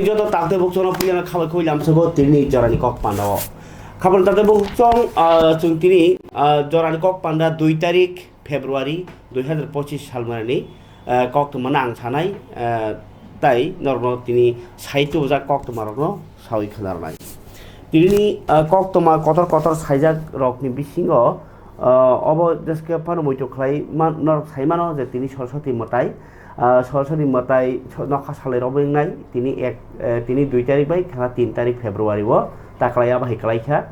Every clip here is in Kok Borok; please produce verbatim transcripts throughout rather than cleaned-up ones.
Joto takte bukchongno puilano khabai khoi lamsogo tini jorani kok pandao. Khabang takte bukchong, ah, chwng tini, ah, jorani kok panda dui tarik February dui hazar pochis salmani, ah, koktwmano ang sanai, ah, tai norokno tini sai tubujak koktwmarokno sawi khwnarwnai. Tinini, ah, koktwma kotor kotor saijak rokni bisingo, ah, obo jeske phano muitu khlai man-, norok sai mano je tini Saraswati mwtai, ah, Saraswati mwtai so-, nokha salai rok wngnai, tini ek, eh, tini dui tarik bai khana tin tarik February o taklai abo hai klai kha,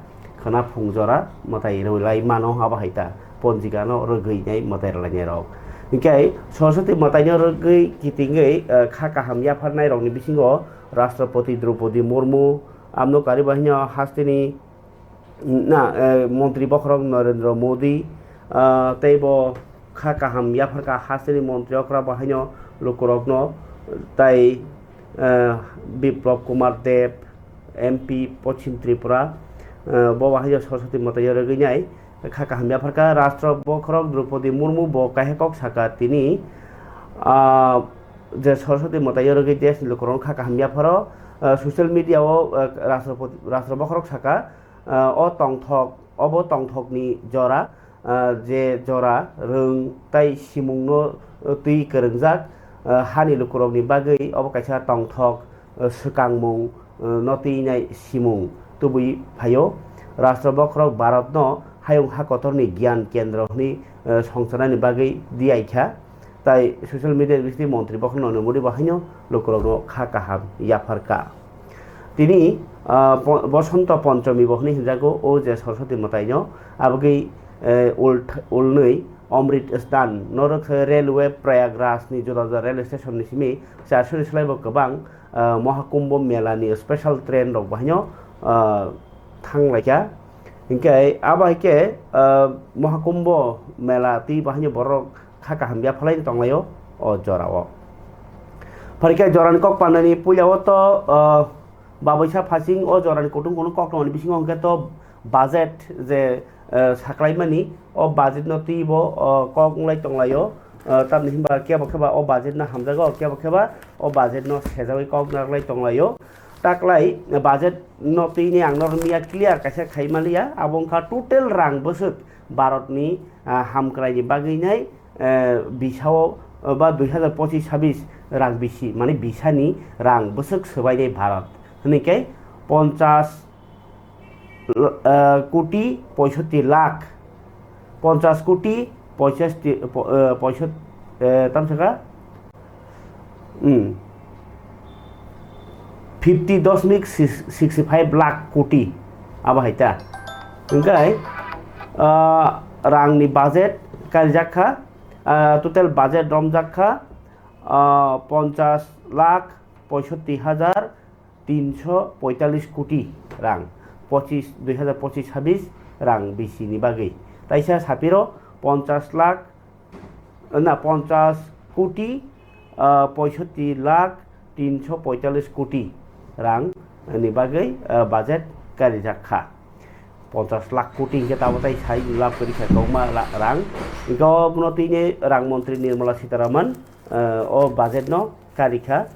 khana phung jora mwtai rwlai mano abo hai ta ponjika no rwgwi nai mwtai rwlainai rok. Hinkhe Saraswati mwtai no rwgwi kitingwi, eh, kha kaham yapharnai rokni bisingo Rashtrapati Draupadi Murmu, amno kari bahino hasteni na, eh, montri bokhorok Narendra Modi, ah, tei bo kha kaham yapharkha hasteni montri okra bo haino lukurokno, tai, eh, Biplab Kumar Deb, M P Pochim Tripura, eh, bo bo haino Saraswati mwtai rwgwi nai kha kaham yapharkha. Rashtra bokhorok Draupadi Murmu bo kaisa kok saka tini, ah, je Saraswati mwtai rwgwi deshni lukurokno kha kaham yapharo, ah, social media o, ah, Rashtrapati, Rashtra bokhorok saka, ah, o tongthok, obo tongthokni jora, ah, je jora rwng tai simungno, ah, twi kwrwngjak, ah, hani lukurokni bagwi obo kaisa tongthok, ah, swkangmung, ah, no twinai simung tubui phaio. Rashtra bokhorok Bharatno hayung ha kotorni giyan kendro hwnwi, ah, songcharnani bagwi diyaikha. Tai social media bisingtwi montri bokhorok Narendra Modi bo haino lukurokno kha kaham yapharkha. Tini, ah, po-, Bosonto Ponchomi bo hwnwi hwnjago, o je Saraswati mwtaino, abogwi, eh, ul-, ulnwi Omrit Stan, norok se railway Prayagraj ni juda juda railway station ni simi charshori slai bo kwbang, ah, Mahakumbho Mela ni special train rok bo haino, ah, thang lai kha. Hinkhe abo hai khe, ah, Mahakumbho Mela twi bo haino borok kha kaham yaphalai tonglaio o jorao. Phaikhe jorani kok pandani puila o to, ah, baboisa phasing o jorani kutung kutung kok tongmani bisingo hwnkhe to budget je, ah, saklaimani o budget no twi bo, ah, kok wnglai tonglaio. Ah, tamni hinba kebo keba o budget no hamjago, kebo keba o budget no sejagwi kok naglai tonglaio. Taklai budget no twi ni ang norok miya clear kaisa khai manliya, abo wngkha total rang bwswk Bharat ni, ah, hamkrai ni bagwi nai, eh, bisao, eh, ba dui hazar pochis sabis rang bisi, mane bisani rang bwswk swbainai Bharat hwnwi khe ponchas, eh, koti poisotti lakh, ponchas koti poisotti, po-, eh, poisot-, eh, tamsaka, Hmm. Fifty dosmik sixty five lakh koti abo hai ta. Hingkai, ah, rangni budget karijak kha, ah, total budget romjak kha, ah, ponchas lakh poisotti hajar tinso poitalis koti rang, pochis, dui hazar pochis sabis rang bisini bagwi. Taisa sapiro ponchas lakh na ponchas koti, ah, poisotti lakh tinso poitalis koti rang ni bagwi, ah, budget karijak kha. Ponchas lakh koti hingke tabo tai sai lab kwrwi kha kwbangma la-, rang. Hingke obono tini rang montri Nirmala Sitharaman, ah, o budget no karikha.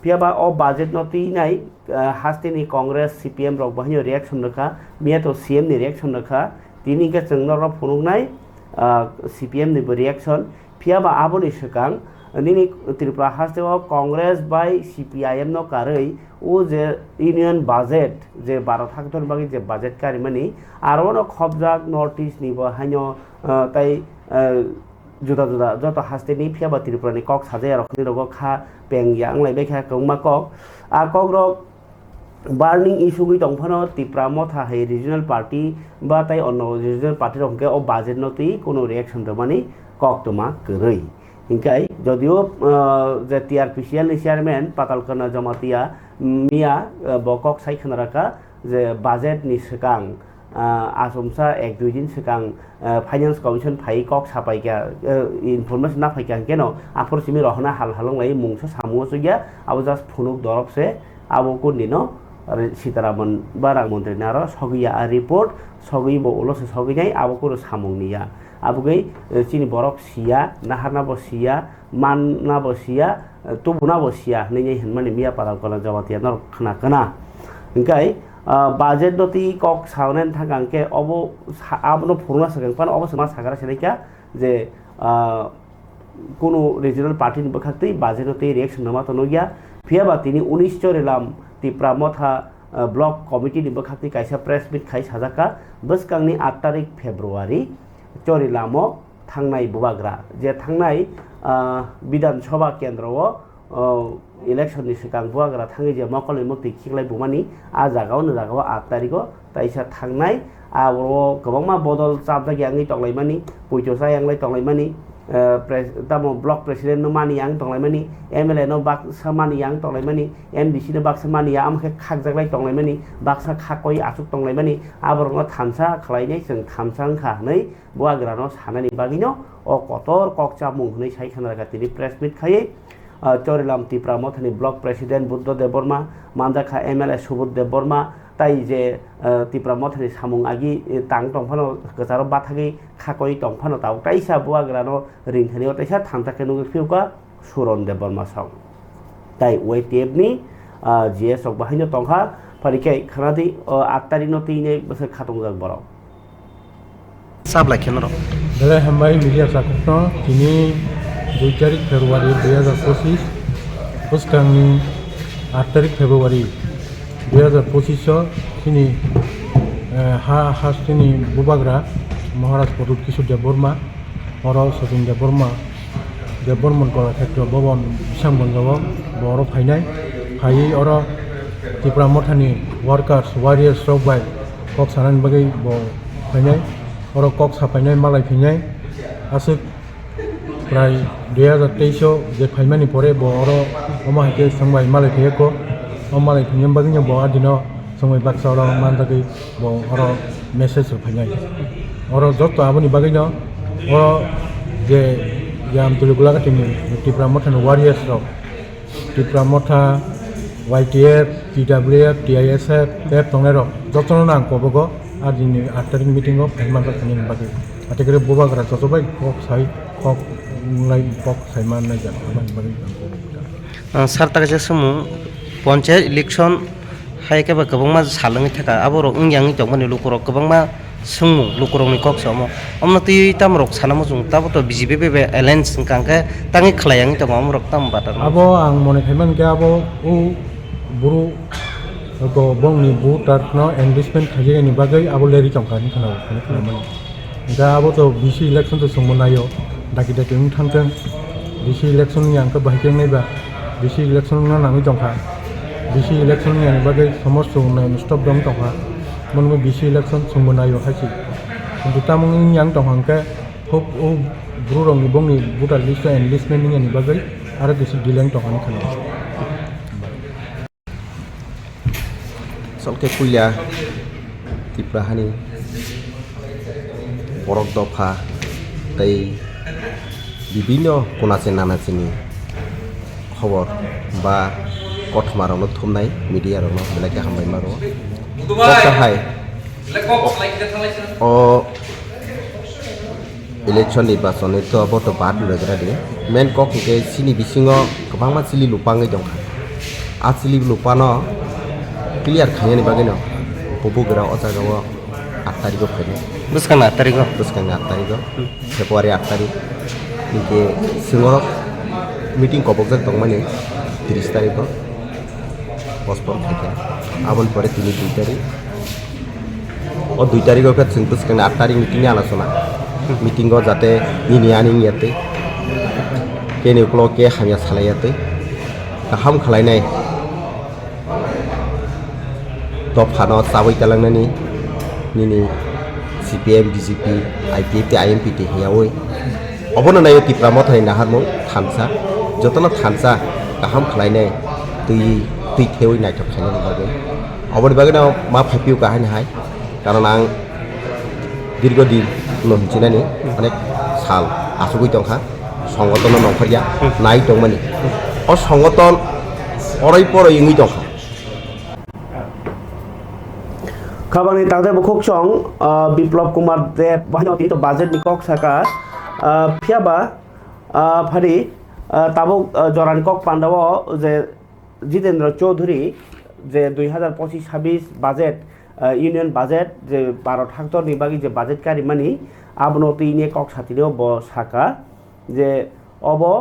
Phiya ba o budget no twi nai, ah, hasteni Congress, C P M rok bo haino reaction rwkha, miya to C M ni reaction rwkha, tini hwnkhe chwng norok phunuknai, ah, C P M ni bo reaction. Phiya ba aboni swkang nini Tripura haste o Congress bai C P I M no karwi o je union budget, je Bharat haktorni bagwi je budget karimani, aro no khopjak North East ni bo haino, ah, tai, ah, juda juda joto haste ni phiya ba Tripura ni kok sajaya rok ni rogo kha peng ya wnglai bai kha kwbangma kok. A kok rok burning issue wngwi tong phano Tipra Motha hai regional party ba tai onno regional party rok hwnkhe o budget no twi kuno reaction rwmani kok toma kwrwi. Hinkhe jodio, ah, je T R P C L ni chairman Patal Kanya Jamatia miya, ah, bo kok sai khna rakha je budget ni swkang ah, achomsa ek dui din swkang, ah, Finance Commission phai kok sapai kha, ah, information na phai kha, hwnkhe no aphuru simi rohorna hal halong lai mungsa samungo chukya, abo just phunuk dorop se, abo kundino, ah, Sitaraman ba rang montri naro sogwi ya a report, sogwi bo ulo se sogwi nai, abo kuro samung ni ya. Abogwi, eh, chini borok siya, naharna bo siya, manna bo siya, eh, tubuna bo siya hinwi hinmani miya para gana jawatiya norok khna kana. Hingkai, ah, budget no twi kok saunani thangkha hingke obo sa-, abono phuruna swkang phano obo se ma sakara sinaikha je, ah, kunu regional party ni bwkhak twi budget no twi reaction rwma to nukya. Phiya ba tini unis Chorilam Tipra Motha, ah, block committee ni bwkhak twi kaisa press meet khai sajakha bwskangni aat tarik February Chorilamo thangnai bubagra je thangnai, ah, Bidhan Sabha kendro o, oh, election ni swkang bubagra thangwi je mokol ni mwktwi khiklai bumani, ah jaga o, no jaga o aat tarik o taisa thangnai. Abo kwbangma bodol chapjak yangwi tonglaimani, poito cha yanglai tonglaimani, eh, pres-, tamo block president no mani yang tonglaimani, M L A no baksa mani yang tonglaimani, M D C no baksa mani ya, amo khe khakjaklai tonglaimani, baksa khakoi achuk tonglaimani, aborokno thansa khlainai chwng thansa wngkha hwnwi bubagrano sanani bagwino o kotor kok chamung hwnwi sai khanarkha tini press meet khaiwi. Ah, Chorilam Tipra Mothani block president Buddha Debbarma, manjakha M L A Subodh Debbarma, tai je, ah, Tipra Mothani samung agi, eh, tang tongphano kwcharo bathagwi khakoi tongphano tabuk taisa bubagrano ringthani o taisa thansa khe nugwi phiyokha Suron Debbarma song. Tai Y T F ni, ah, G S rok bahaino tongkha, phari khe khanadi, o aat tarikno twi ne bwswk khatungjak borok. Sablai khe norok. Belai hambai media chakukno tini dui tarik February dui hazar pochisni bwskangni aat tarik February dui hazar pochisno chini, eh, ha, hasteni bubagra Maharaj Pradyut Kishore Debbarma, oro Sachin Debbarma, Debbarma Kalakshetra Bhavan Bisramganj o bo oro phainai. Phaiwi oro Tipra Mothani workers, warriors rok bai kok sanani bagwi bo phainai. Oro kok saphainai, malai phainai. Aswk prai dui hazar teis o je phaimani pore bo oro omo hai khe chwng bai malai phaiya kho. O malai phainani bagwino bo a dino chwng bai baksa oro manjagwi bo oro message rok phainai. Oro joto aboni bagwino oro je Yam Tuli Gulaghati ni Tipra Mothani warriors rok, Tipra Motha, Y T F, T W F, T I S F, T F tongnai rok jotono no ang kobogo a dini aat tarik meeting o phai manjak hinwi bagwi. Atekre bubagra joto bai kok sai, kok wnglai, kok sai mannai jak aboni bagwi ang kobogo. Ah, sir, ta kaisa swngmung, panchayat election hai khe ba kwbangma sal wngwi thaka, aborok wngya wngwi tongmani lukurok kwbangma swngmung lukurokni kok se omo. Omno twi tamorok sana muchung, tabo to B J P bai alliance wngkha, hwnkhe tangwi khlai wngwi tongo omorok tamo bata. Abo ang mone khai mankhe abo o buru go bongni voter no endorsement khaijagani bagwi abo leri tongkha hinwi khna-, hinwi khna mani. Hingkhe abo to B C election to chwngbo naio, daki daki wng thangthwng. B C election ni ang khe bahai khe wngnai ba, B C election wngna nangwi tongkha. B C election ni ang bagwi somosto wngna stop dong tongkha. Mono B C election chwngbo naio hai se. Kintu tamo wngya wng tongkha hwnkhe huk o bwrwirokni bongni voter list o enlistment wngya ni bagwi aro kisa delay wng tongkha hinwi khna. Chwlkhe puila Tripura hani borok dopha tei bibinno kunase nanasini khobor ba kothoma rokno thumnai media rokno belai khe hambai ma rwo. Kok kahai o election nirbachon ni to abo to bad rwgra di. Main kok hwnkhe chini bisingo kwbangma chili lupa wngwi tongkha. A chili lupano clear khainani bagwino bubagra o jagao aat tarikgo phainai. Bwskangni aat tarikgo? Bwskangni aat tarikgo, February aat tarik. Hinkhe chwngno meeting kobokjak tongmani tris tarikgo. Postpone khaikha. Aboni pore tini dui tarik. O dui tarik o khe chwng bwskangni aat tarik ni tini alochona. Meeting o jate nini ani wngya twi, keni uklo ke hamya salaiya twi, kaham khlainai dophano chabwi talangnani nini C P M, B J P, I P F T, I M P T hiyaui. Obono naio Tipra Mothani naharmung thansa, jotono thansa kaham khlainai twi, twi thewi naithok khainani bagwi. Oboni bagwino ma phaiphio kahai ni hai, karon ang dirgo din no hinchinani onek sal achugwi tongkha, songotono nongkhorya nai tongmani. O songoton oroi poroi wngwi tongkha. Khabangni tangte bukhuk song, ah, Biplab Kumar Deb, bahino tito budget ni kok saka, ah, phiya ba, ah, phari, Ah, tabuk, ah, jorani kok pandao je Jitendra Chaudhary je dui hazar pochis sabis budget, ah, union budget je Bharat haktorni bagwi je budget karimani, abono twi ne kok satinio bo saka je obo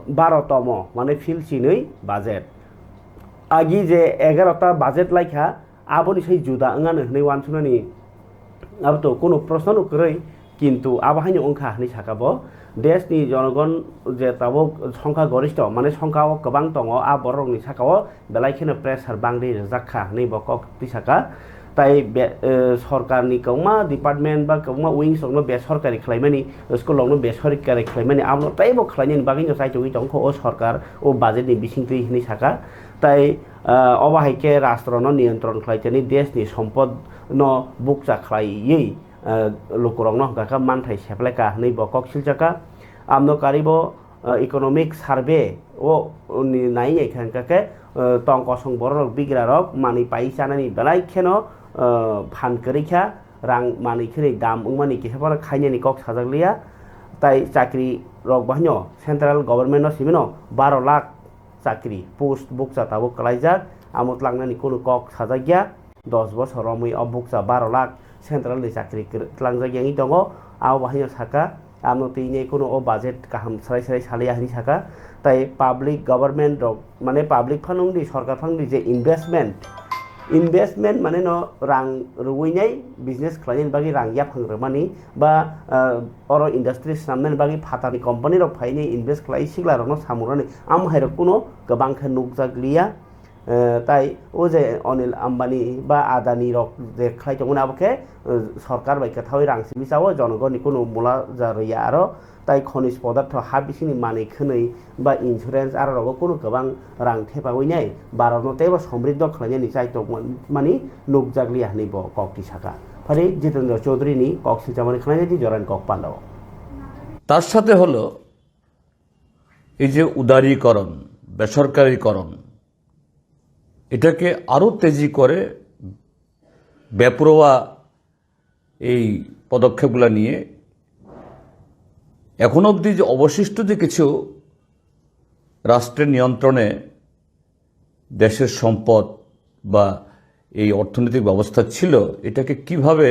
baro tomo, mane phil chinwi budget. Agi je egarota budget laikha, aboni sai juda wngano hwnwi uansuknani abo to kunu proshno no kwrwi, kintu abo haino wngkha hwnwi saka bo. Desh ni jonogon je tabuk songkha goristho, mane songkha o kwbang tongo, a borok rokni saka o belai kheno pressure bangwi rijak kha hwnwi bo kok twi saka. Tai be-, eh, sorkar ni kwbangma department ba kwbangma wings rok no besorkari khlaimani, school rok no besorkari khlaimani, abono teibo khlainani bagwi no chaitogwi tongkha o sorkar o budget ni bisingtwi hwnwi saka. Tai, ah, obo hai khe rastro no niyantron khlai tini desh ni sompod no bukcha khlaiwi, ah, lukurok no hwnkha khe manthai seplai ka hwnwi bo kok silchaka. Amno karibo, ah, economic survey o ni nai nai kha hwnkha khe, ah, tong kosong borok rok bigra rok manwi pai chanani belai kheno, ah, phan kwrwi kha, rang manwi kheno dam wngmani kisa phano khainani kok sajak liya. Tai chakri rok bahino central government no simino baro lakh chakri post bukcha tabuk kwlaijak, amo tlangnani kunu kok sajak ya. Dos bosor romwi o bukcha baro lakh central ni chakri kwr-, tlangjak yangwi tongo. Abo bahino saka, ano twi ne kunu o budget kaham srai srai saliya hwnwi saka. Tai public government rok, mane public phano wngdi, sorkar phano wngdi je investment, investment mane no rang rwui nai, business khlainani bagwi rang yaphang rwmani ba, ah, oro industry swnamnani bagwi phatarni company rok phainai invest khlai sigla rokno samung rwni, amo hai rok kuno kwbang khe nukjak liya. Eh, tai o je Anil Ambani ba Adani rok je khlai tongmani abo khe, eh, sorkar bai kwthaui rang simi chao, jonogoni kuno mula ja rwya aro tai khonij podartho ha bisingni manwi khwnwi ba insurance aro rogo kuno kwbang rang thepaui nai, barokno teibo somriddho khlainani chai tongmani nukjak liya hwnwi bo kok tisaka. Phari Jitendra Chaudhary ni kok silchamani khwlainai di jorani kok pandao. তার সাথে হলো এই যে উদারীকরণ, বেসরকারীকরণ, এটাকে আরো তেজি করে বেপরোয়া এই পদক্ষেপগুলো নিয়ে এখন অবধি যে অবশিষ্ট যে কিছু রাষ্ট্রের নিয়ন্ত্রণে দেশের সম্পদ বা এই অর্থনৈতিক ব্যবস্থা ছিল, এটাকে কিভাবে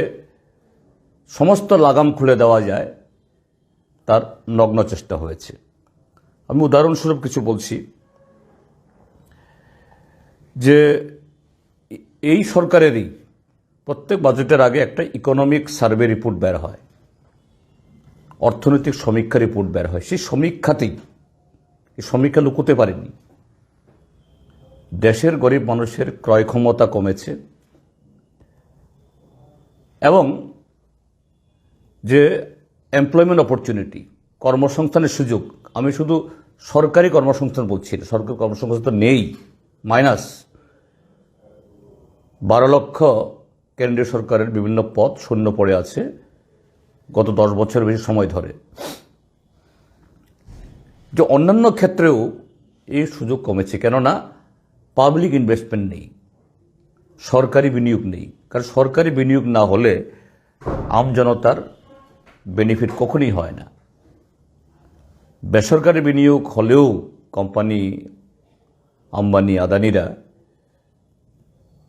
সমস্ত লাগাম খুলে দেওয়া যায়, তার নগ্ন চেষ্টা হয়েছে। আমি উদাহরণস্বরূপ কিছু বলছি যে এই সরকারেরই প্রত্যেক বাজেটের আগে একটা ইকোনমিক সার্ভে রিপোর্ট বের হয়, অর্থনৈতিক সমীক্ষা রিপোর্ট বের হয়। সেই সমীক্ষাতেই, এই সমীক্ষা লুকোতে পারেনি, দেশের গরিব মানুষের ক্রয় ক্ষমতা কমেছে এবং যে এমপ্লয়মেন্ট অপরচুনিটি, কর্মসংস্থানের সুযোগ, আমি শুধু সরকারি কর্মসংস্থান বলছি না, সরকারি কর্মসংস্থান তো নেই, মাইনাস। বারো লক্ষ কেন্দ্রীয় সরকারের বিভিন্ন পদ শূন্য পড়ে আছে গত দশ বছর বেশি সময় ধরে। যে অন্যান্য ক্ষেত্রেও এই সুযোগ কমেছে, কেননা পাবলিক ইনভেস্টমেন্ট নেই, সরকারি বিনিয়োগ নেই। কারণ সরকারি বিনিয়োগ না হলে আম জনতার বেনিফিট কখনোই হয় না। বেসরকারি বিনিয়োগ হলেও কোম্পানি, আম্বানি, আদানিরা,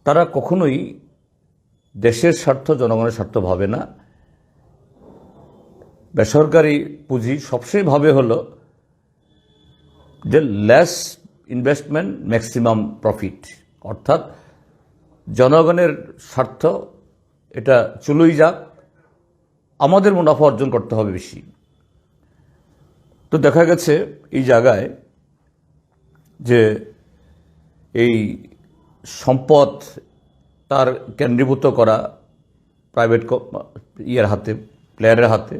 তারা কখনোই দেশের স্বার্থ, জনগণের স্বার্থ ভাবে না। বেসরকারি পুঁজি সবসময় ভাবে হলো যে লেস ইনভেস্টমেন্ট, ম্যাক্সিমাম প্রফিট, অর্থাৎ জনগণের স্বার্থ, এটা চলেই যাক, আমাদের মুনাফা অর্জন করতে হবে বেশি। তো দেখা গেছে এই জায়গায় যে এই সম্পদ তার কেন্দ্রীভূত করা প্রাইভেট ক-, ইয়ের হাতে, প্লেয়ারের হাতে,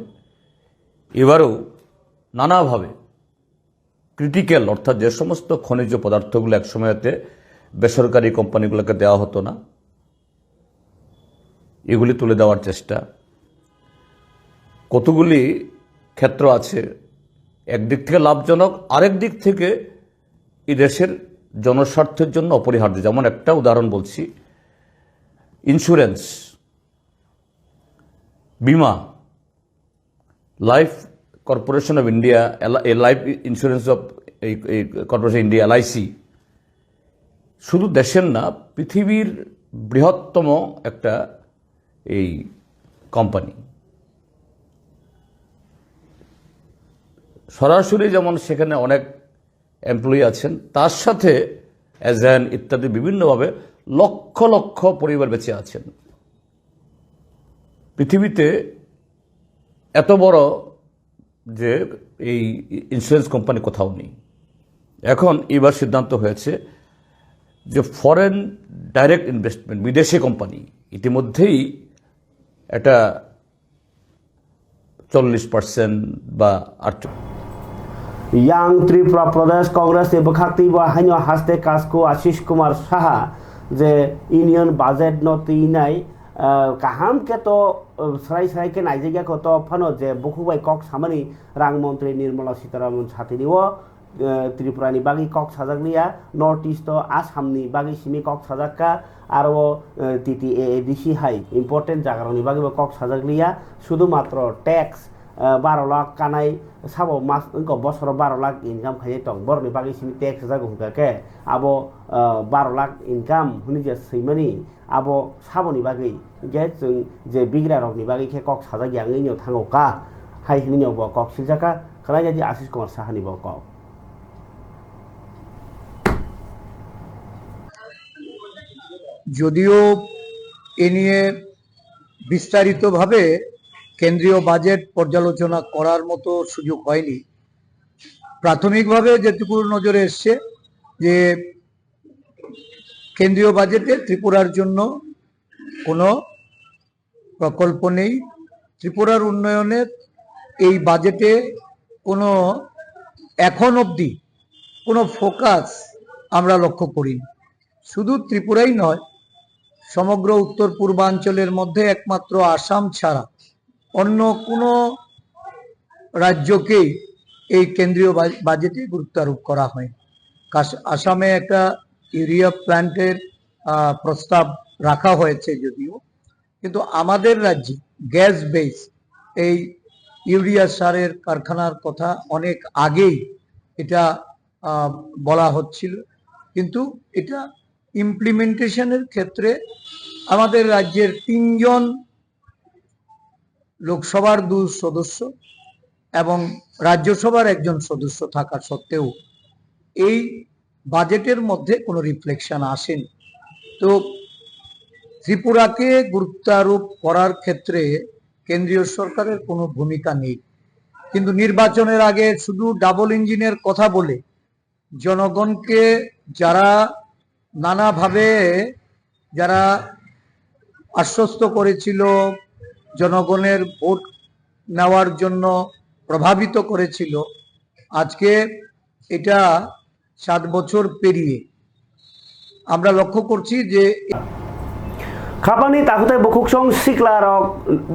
এবারও নানাভাবে ক্রিটিক্যাল, অর্থাৎ যে সমস্ত খনিজ পদার্থগুলো এক সময়তে বেসরকারি কোম্পানিগুলোকে দেওয়া হতো না, এগুলি তুলে দেওয়ার চেষ্টা। কতগুলি ক্ষেত্র আছে একদিক থেকে লাভজনক, আরেক দিক থেকে এই দেশের জনস্বার্থের জন্য অপরিহার্য। যেমন একটা উদাহরণ বলছি, ইন্স্যুরেন্স, বিমা, life corporation of India, L I C, শুধু দেশের না, পৃথিবীর বৃহত্তম একটা এই কোম্পানি। সরাসরি যেমন সেখানে অনেক এমপ্লয়ি আছেন, তার সাথে এজেন্ট ইত্যাদি বিভিন্নভাবে লক্ষ লক্ষ পরিবার বেঁচে আছেন। পৃথিবীতে এত বড় যে এই ইন্স্যুরেন্স কোম্পানি কোথাও নেই। এখন এবার সিদ্ধান্ত হয়েছে যে ফরেন ডাইরেক্ট ইনভেস্টমেন্ট, বিদেশি কোম্পানি ইতিমধ্যেই এটা চল্লিশ পার্সেন্ট বা আটচল্লিশ। Yang Tripura Pradesh Congress ni bwkhak twibo haino haste kasku Ashish Kumar Saha je Union Budget no twinai, ah, kaham khe to, ah, srai srai khe naijak ya kho to phano je bukhuk bai kok samani rang montri Nirmala Sitharaman satini o, eh, Tripura ni bagwi kok sajak liya, North East o Assam ni bagwi simi kok sajak kha, aro, eh, T T A A D C hai important jaga rok ni bagwi bo kok sajak liya, sudhu matro tax, eh, baro lakh kanai sabo mas wngkha bosoro baro lakh income khainai tong, borok ni bagwi simi tax sajak hwnkha khe abo, eh, baro lakh income hwnwi je swimani, abo saboni bagwi, hinkhe chwng je bigrarokni bagwi khe kok sajak ya wngwi no thango ka, hai hwnwi no bo kok siljakha, khlai jadi Ashish Kumar Sahani bo kok. যদিও এ নিয়ে বিস্তারিতভাবে কেন্দ্রীয় বাজেট পর্যালোচনা করার মতো সুযোগ হয়নি, প্রাথমিকভাবে যেটুকু নজরে এসছে যে কেন্দ্রীয় বাজেটে ত্রিপুরার জন্য কোনো প্রকল্প নেই। ত্রিপুরার উন্নয়নের এই বাজেটে কোনো, এখন অবধি কোনো ফোকাস আমরা লক্ষ্য করিনি। শুধু ত্রিপুরাই নয়, সমগ্র উত্তর পূর্বাঞ্চলের মধ্যে একমাত্র আসাম ছাড়া অন্য কোনো রাজ্যকেই এই কেন্দ্রীয় বাজ-, বাজেটে গুরুত্ব আরোপ করা হয়নি। কাস-, আসামে একটা ইউরিয়া প্ল্যান্টের, আহ, প্রস্তাব রাখা হয়েছে যদিও, কিন্তু আমাদের রাজ্যে গ্যাস বেস এই ইউরিয়া সারের কারখানার কথা অনেক আগেই এটা, আহ, বলা হচ্ছিল, কিন্তু এটা ইমপ্লিমেন্টেশনের ক্ষেত্রে আমাদের রাজ্যের তিনজন লোকসভার দুই সদস্য এবং রাজ্যসভার একজন সদস্য থাকা সত্ত্বেও এই বাজেটের মধ্যে কোনো রিফ্লেকশন আসেনি। তো ত্রিপুরাকে গুরুত্ব আরোপ করার ক্ষেত্রে কেন্দ্রীয় সরকারের কোনো ভূমিকা নেই, কিন্তু নির্বাচনের আগে শুধু ডাবল ইঞ্জিনের কথা বলে জনগণকে যারা নানাভাবে যারা আশ্বস্ত করেছিল, জনগণের ভোট নেওয়ার জন্য প্রভাবিত করেছিল, আজকে এটা সাত বছর পেরিয়ে আমরা লক্ষ্য করছি যে Khapangni takhutai bukhuksong sikla rok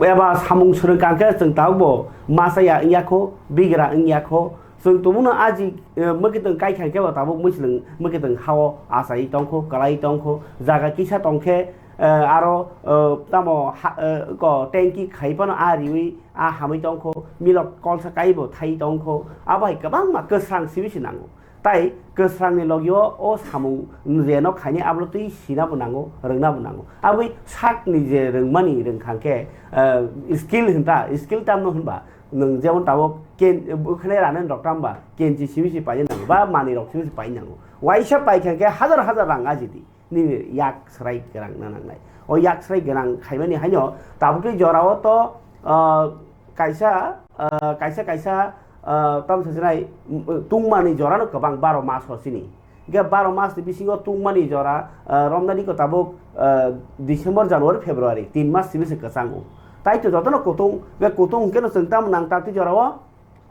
eba samung swrwng kangkhe chwng tabukbo masa ya wngya kho, bigra wngya kho, Chwng tongmungno aji, eh, mwkhwtwng kaikha khe bo tabuk mwswlwng mwkhwtwng hao achai tongkho, kwlai tongkho, jaga kisa tongkhe, eh, aro, eh, tamo ha, eh, ko tanki khai phano a riwi a hamwi tongkho, milok kolsa kaibo thai tongkho, abo hai kwbangma kwsrang simi se nango. Tai kwsrangni logio o samung je no khainai abono twi sinabo nango, rwngnabo nango. Aboni sakni je rwngmani rwngkha khe, eh, skill hwnta, skill tamno hwnba, Nwng jemon tabuk ken-, bwkhwnai ranani rok tamo ba kenchi simi se paina nango, ba manwi rok simi se paina nango. Waisa paikha khe hazar hazar rang ajidi, nini yak srai gwnang na nangnai. O yak srai gwnang khaimani haino tabukni jorao to, ah, kaisa, ah, kaisa, kaisa, ah, tamo sajwnai, mm, tungmani jorano kwbang baro mas o chini. Hingke baro mas ni bisingo tungmani jora, ah, romnani ko tabuk, ah, December, January, February, tin mas simi se kwchango. Tai to jotono kutung, hingke kutung hingke no chwng tamo nang takti jorao,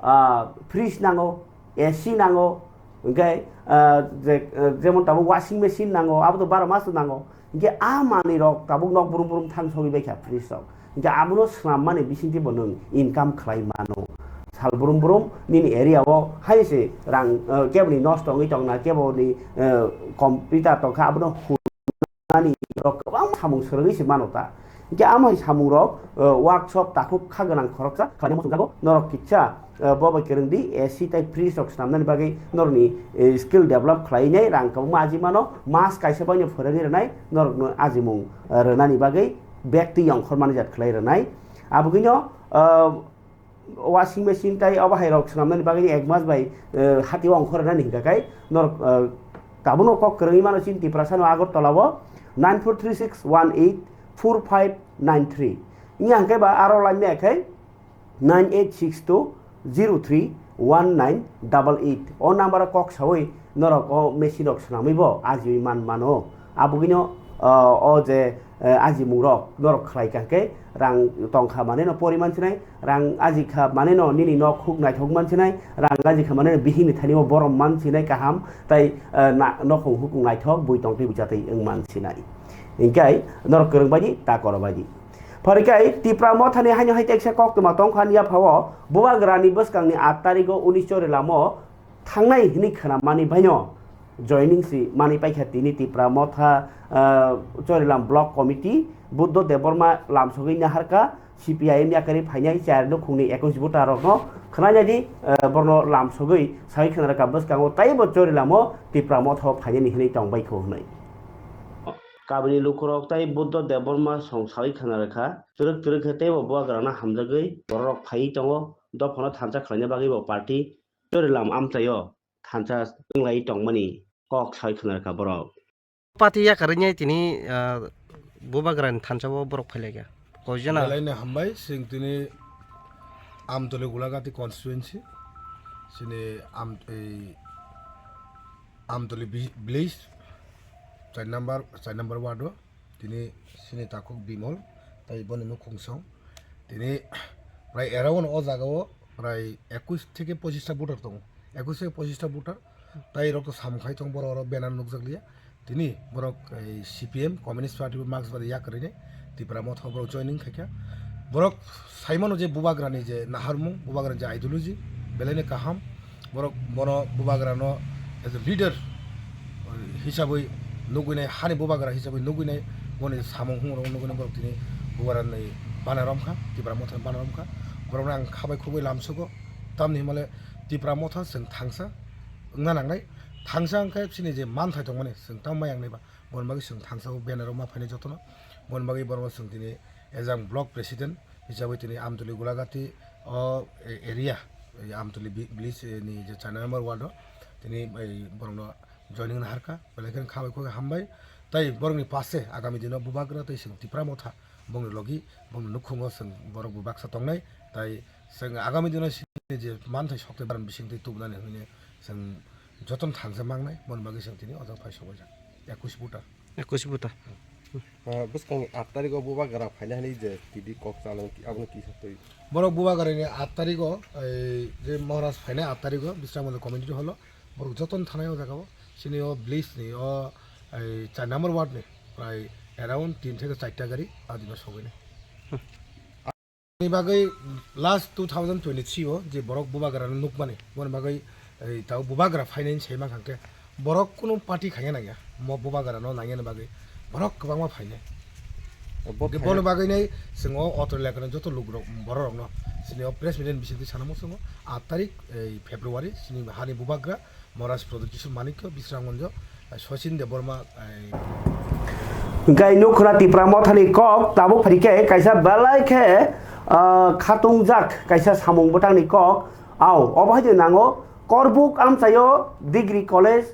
ah, fridge nango, A C nango, hingke, ah, je, ah, jemon tabuk washing machine nango, abo to baro mas nango. Hingke a manwi rok tabuk nok brum brum thang sogwi bai kha fridge rok. Hingke abono swnammani bisingtwi bo nwng income khlai mano. Sal brum brum nini area o hai se rang, eh, keboni nosto wngwi tongna, keboni, eh, computer tongkha, abono hwnani rok kwbang samung swrwngwi se mano ta. Hingke amo hai samung rok, eh, workshop takhuk kha gwnang khoroksa khlaina muchungjago norok kisa eh, bo bai kwrwng di, A C tei fridge rok swnamnani bagwi norokni, eh, skill develop khlainai rang kwbangma aji mano, mas kaisa baino phwrwngwi rwnai norokno ajimung, eh, rwnani bagwi bag twi ongkhormani jat khlai rwnai. Abogwino, eh, washing machine tei obo hai rok swnamnani bagwi ek mas bai, eh, hati o ongkhor rwnani hingka khe norok, eh, tabukno kok kwrwngwi mano chini Tiprasano Agartala o nine four three six one eight four five nine three. Wngya hwnkhe ba aro line ya khe nine eight six two zero three one nine double eight. O number o kok sawi norok o machine rok swnamwi bo ajiwi man mano. Abogwino, ah, o je, eh, ajimung rok norok khlai kha khe rang tongkha maneno pori man sinai, rang ajikha maneno nini nok huk naithok man sinai, rang ajikha maneno bihikni thani o borom man sinai kaham, tai, eh, na-, nokhong huk naithok bui tongtwi bwchatwi wng man sinai. Hinkhe norok kwrwng bai di, ta koro bai di. Pharikai Tipra Mothani haino hai teksa koktwma tongkha ani yaphao Bubagrani bwskangni aat tarigo unis Chorilamo thangnai hwnwi khwnamani baino joining si manwi paikha tini Tipra Motha, ah, Chorilam Block Committee, Buddho Debbarma lamsogwi naharkha, C P I M yakarwi phainai chayar nukhungni ekwis voter rokno khwnanai di, ah, borno lamsogwi sawi khwnarwkha bwskango taibo Chorilamo Tipra Motha o phainani hwnwi tongbaikho hwnwi. Kabini lukurok tei Buddho Debbarma song sawi khwnarwkha, twrwk twrwk khe teibo Bubagrano hamjagwi bororok phaiwi tongo, dophano thansa khlaina bagwibo party Chorilam amchaio thansa wnglai tongmani kok sawi khwnarwkha borok. Party yakarwi tini, ah, Bubagrani thansao borok phailaikha. Koijana? Belaino hambai, chwng tini Amtoli Gulagati constituency, chini Am-, ei, Amtoli vi-, village, char number, char number ward o, tini chini takhuk Bimol, tei boni nukhung song. Tini prai around o jaga o prai ekwis theke pochista voter tongo. Ekwis theke pochista voter, tai rok to samung khai tong borok oro banner nukjak liya. Tini borok ei C P M, Communist Party bo mask bai yakarwi nai Tipra Motha borok joining khaikha. Borok saimano je Bubagrani je naharmung, Bubagrani je ideology, belaino kaham. Borok bono Bubagrano as a leader hisabwi nugwinai, hani Bubagra hisabwi nugwinai, boni samung hungrok nugwinai borok tini Bubagrani bana romkha, Tipra Mothani bana romkha. Borokno ang khabai khugwi lamsogo, tamni himale Tipra Motha chwng thangsa wngna nangnai. Thangsa wngkhe chini je manthai tongmani chwng tamo ma yangnai ba. Boni bagwi chwng thangsa o banner o ma phainai jotono. Boni bagwi borokno chwng tini ejang block president hisabwi tini Amtoli Gulagati o area, ei Amtoli vi-, village ni je char number ward o tini ei borokno joining naharkha. Belai kheno khabai khugwi hambai. Tai borokni pache agami dino Bubagra tei chwng Tipra Motha bongni logi bongni nukhungo chwng borok bo baksa tongnai. Tai chwng agami dino chini je manthai sokte baran bisingtwi tubunani hwnwi chwng jotono thangsa mangnai, boni bagwi chwng tini o jaga phai sogwi jak. Ekwis voter. Ekwis voter. Ah, bwskangni aat tarigo Bubagra phaina hwnwi je tidi kok chalong ki, abono kisa twi. Borok Bubagrani aat tarigo, ei, je Maharaj phainai aat tarigo, Bisramganj community hall o, borok jotono thanai o jaga o, chini o village ni o, ei, char number ward ni, prai around tin theke charta gari adino sogwi nai. Ni bagwi last two thousand twenty-three o je borok Bubagrano nukmani, boni bagwi, ei, tao Bubagra phainani sai mankha khe borok kunu party khaina nangya, mo Bubagrano nangyani bagwi borok kwbangma phainai. Bo Boni bagwi nai chwng o auto lekano joto lukurok, bororokno chini o press meet ni bisingtwi sana muchungo aat tarik, ei, February chini hani Bubagra Maharaj Pradyot Kishore Manikya, Bisramganj, Sachin Debbarma, eh, Hingke nukhuna Tipra Mothani kok tabuk phaikhe kaisa belai khe, ah, khatungjak kaisa samung bwtangni kok. Ao, obo hai de nango, Korbuk amchaio degree college